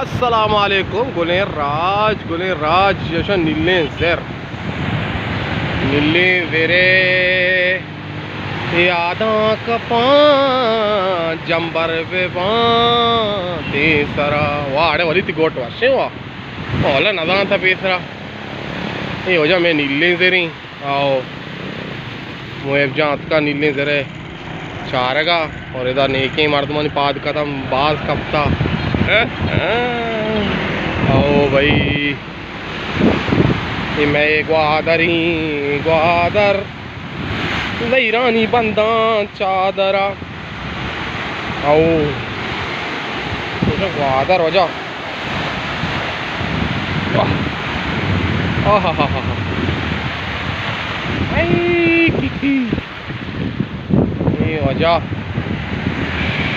السلام علیکم۔ گلیں راج، گلیں راج، یشا نیلیں زر، نیلیں زرے یاداں کپاں، جمبر بباں تی سرا۔ واہ، اڑے ولی تی گوٹ وشیں واہ۔ اولا نزانتا پیسرا۔ اے وجہ میں نیلیں زریں۔ آؤ، محب جان اتکا نیلیں زرے چارگا، اور ادا نیکیں مردمانی پاد قدم باز کپتا۔ آؤ بھائی، اے مئے گوادریں، گوادر، زہیرانی بنداں چادرا۔ او۔ کجا گوادر وجہ۔ واہ۔ آہا ہا ہا ہا۔ اے کی کی۔ اے وجہ۔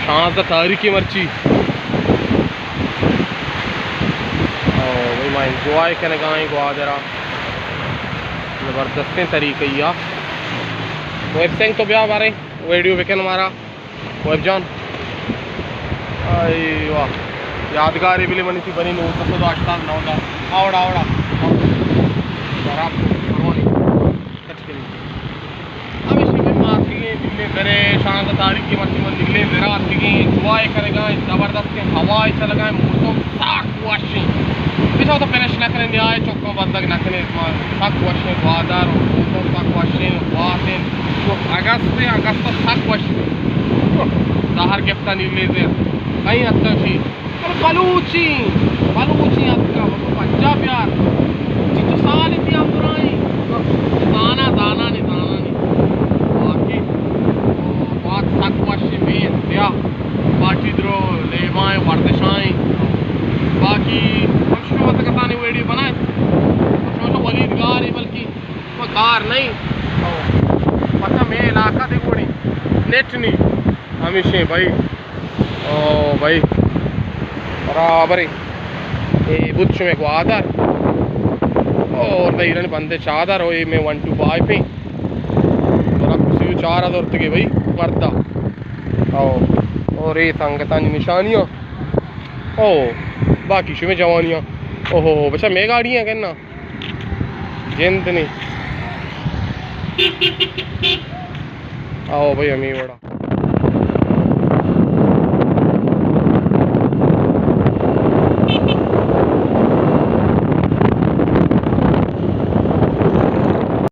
شانزدہ تاریخ مرچی۔ او بھائی، ما انجوائے کنگا ایں گوادرا۔ زبردستیں طریقہ یا۔ محب سنگھ تو بیا بارے ویڈیو بکن مارا۔ ویب جان۔ آئی واہ۔ یادگاری بلی منی تھی بنی نوزدہ سو ہشتاد نو دا۔ آوڑا، آوڑا۔ شراب پروانی۔ کچ کری۔ ہمیشہ میں ماتی ہیں، دلی زرے، شانزدہ تاریخ کی مرچی من دلی زرا آتکگیں، انجوائے کرگا، زبردست ہیں، ہوا چلگا، موسم ساک وشیں۔ بچا تو فنش نہ کریں، نیائے چکو بندگ نہ کریں، ما سک وشیں، گوادر و موسم سک وشیں، واتیں۔ تو اگست ہے، اگست سک وشیں۔ زہر گپتا نیلیں زر۔ کہیں اتکا شی۔ پر بلوچی، بلوچی اتکا، وہ تو پنجاب یار۔ چی تو سال تھی ہم درائیں۔ زانا، زانا نہیں، زانا نہیں۔ باقی، وات سک وشیں بے انتہا۔ پارٹی درو، لیبائیں، ورزشائیں۔ باقی، ہم شما تک تانی ویڈیو بنائیں۔ ہم شما تو ولید گار ہے، بلکہ وہ گار نہیں۔ پتہ میں علاقہ دے گوڑی۔ نیٹ نہیں۔ ہمیشہ بھائی۔ او بھائی۔ برابر۔ اے بود شمے گوادر۔ اور دے ایرانی بندے چادر، او اے میں ون ٹو فائیو پہ۔ اور اب سی چار ہزار تک بھائی، مردا۔ او، اور اے سنگتانی نشانیاں۔ او، باقی شمے جوانیاں۔ اوہو، بچا میں گاڑی ہیں کہنا۔ جند نہیں۔ آؤ بھائی، ہمیں وڑا۔